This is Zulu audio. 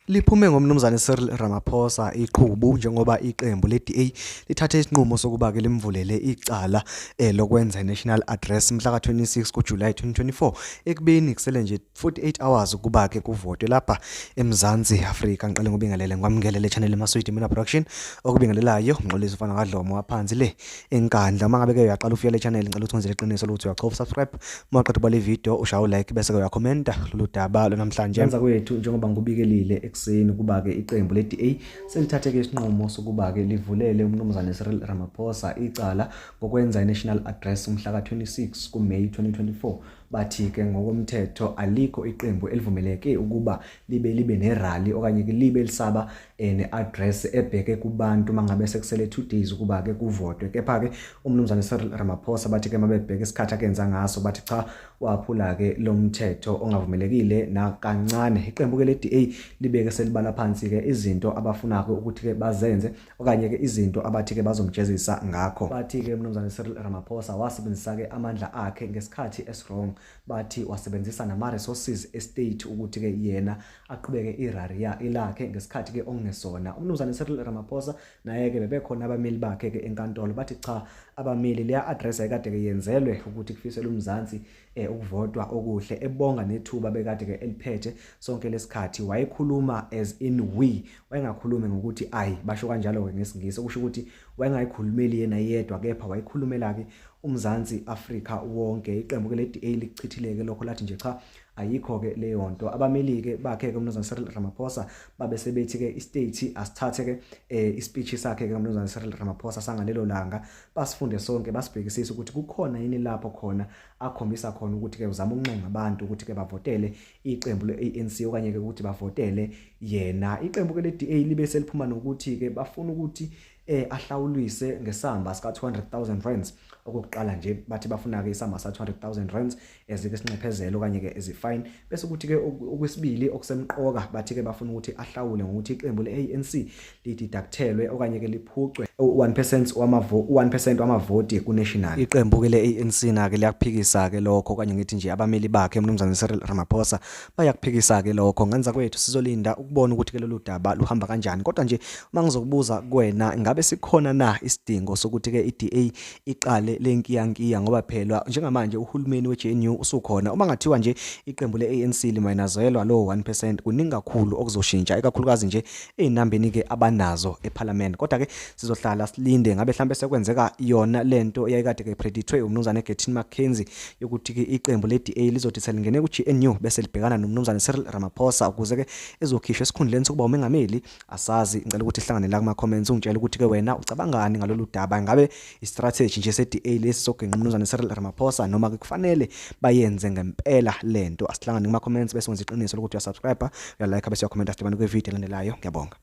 Liphume ngoMnumzane Cyril Ramaphosa iqhubu njengoba iqembu le-DA lithathe isinqumo sokuba-ke limvulele icala lokwenza i-National Address mhla ka-26 kuJulayi 2024 ekubeni kusele nje 48 hours ukuba-ke kuvotwe lapha eMzansi Afrika. Ngiqale ngobingelele ngikwamukele le channel eMaswidi Mina Production okubingelelayo Mxolisi ufana kaDlomo waphansi le eNkandla. Uma ngabe-ke uyaqala ufika le channel ngicela ukuthi wenzele iqiniso lokuthi uyachofa subscribe uma uqeda ubala ivideo ushaya ulike bese-ke uyakhomenta lolu daba lwanamhlanje. Ngenza kwethu njengoba ngikubikelile ekuseni ukuba-ke iqembu le-DA selithathe-ke isinqumo sokuba-ke livulele uMnumzane Cyril Ramaphosa icala ngokwenza i-National Address umhla ka-26 kuMeyi 2024. Bathi-ke ngokomthetho alikho iqembu elivumeleke ukuba libe libe nerally okanye ke libe lisaba ne-address ebheke kubantu mangabe sekusele 2 days ukuba ke kuvotwe. Kepha ke uMnumzane Cyril Ramaphosa bathi ke mabebheka isikhathi akenza ngaso bathi cha waphula ke lo mthetho ongavumelekile nakancane. Iqembu ke le-DA libeke selibala phansi ke izinto abafuna ke ukuthi ke bazenze okanye ke izinto abathi ke bazomjezisa ngakho. Bathi ke uMnumzane Cyril Ramaphosa wasebenzisa ke amandla akhe ngesikhathi esi-wrong. Bathi wasebenzisa nama-resources e-state ukuthi ke yena aqhubeke irally ilakhe ngesikhathi ke okungesona. UMnumzane Cyril Ramaphosa naye ke bebekhona abameli bakhe ke enkantolo bathi cha abameli leya address ayikade ke yenzelwe ukuthi kufiselwe uMzansi ukuvotwa okuhle ebonga nethuba bekade ke eliphethe sonke lesikhathi. Wayekhuluma as in we, wayengakhulumi ngokuthi I, basho kanjalo ke ngesiNgisi, okusho ukuthi wayengayikhulumeli yena yedwa kepha wayekhulumela ke uMzansi Afrika wonke. Iqembu ke le-DA likuchithile-ke lokho lathi nje cha ayikho-ke leyo nto. Abameli-ke bakhe-ke uMnumzane Cyril Ramaphosa babe sebethi-ke i-state asithathe-ke ispeech sakhe-ke uMnumzane Cyril Ramaphosa sangalelo langa basifunde sonke basibhekisise ukuthi kukhona yini lapho khona akhombisa khona ukuthi-ke uzama ukunxenxa abantu ukuthi-ke bavotele iqembu le-ANC okanye-ke ukuthi bavotele yena. Iqembu-ke le-DA libe seliphuma nokuthi-ke bafuna ukuthi ahlawulise ngesamba sika 200,000 rands. Okokuqala nje bathi bafuna ke isamba sa 200,000 rands ezike sinxephezelo okanye ke ezi fine, bese ukuthi ke okwesibili okusemqoka bathi ke bafuna ukuthi ahlawule ngokuthi iqembu le-ANC lideducthelwe okanye ke liphucwe 1% wamavo 1% wamavoti ku national. Iqembu ke le-ANC nake liyakuphikisa ke lokho okanye ngithi nje abameli bakhe uMnumzane Cyril Ramaphosa bayakuphikisa ke lokho. Ngenza kwethu sizolinda ukubona ukuthi ke lolu daba luhamba kanjani, kodwa nje uma ngizokubuza kuwena ngabe sikhona na isidingo sokuthi ke i-DA iqale lenkiyankiya, ngoba phela njengamanje uhulumeni we-GNU usukhona. Uma ngathiwa nje iqembu le-ANC limayinazelwa lo 1% kuningi kakhulu okuzoshintsha, ikakhulukazi nje ezinambeni ke abanazo eParliament. Kodwa ke sizohlala silinde ngabe mhlambe sekwenzeka yona lento eyayikade ke predictwe uMnumzane Gayton McKenzie yokuthi ke iqembu le-DA lizothi selingene ku-GNU bese libhekana noMnumzane Cyril Ramaphosa ukuze ke ezokhishwa esikhundleni sokuba umengameli. Asazi, ngicela ukuthi sihlangane la kuma comments ungitshele ukuthi ke wena ucabangani ngalolu daba. Ngabe i-strategy nje se-DA lesi sokugenqa uMnumzane Cyril Ramaphosa noma ke kufanele bayenze ngempela lento? Asihlangane kuma comments bese wenza iqiniso lokuthi uyasubscribe, uyalike bese uyakhomenta. Sidibane kwi-video elandelayo. Ngiyabonga.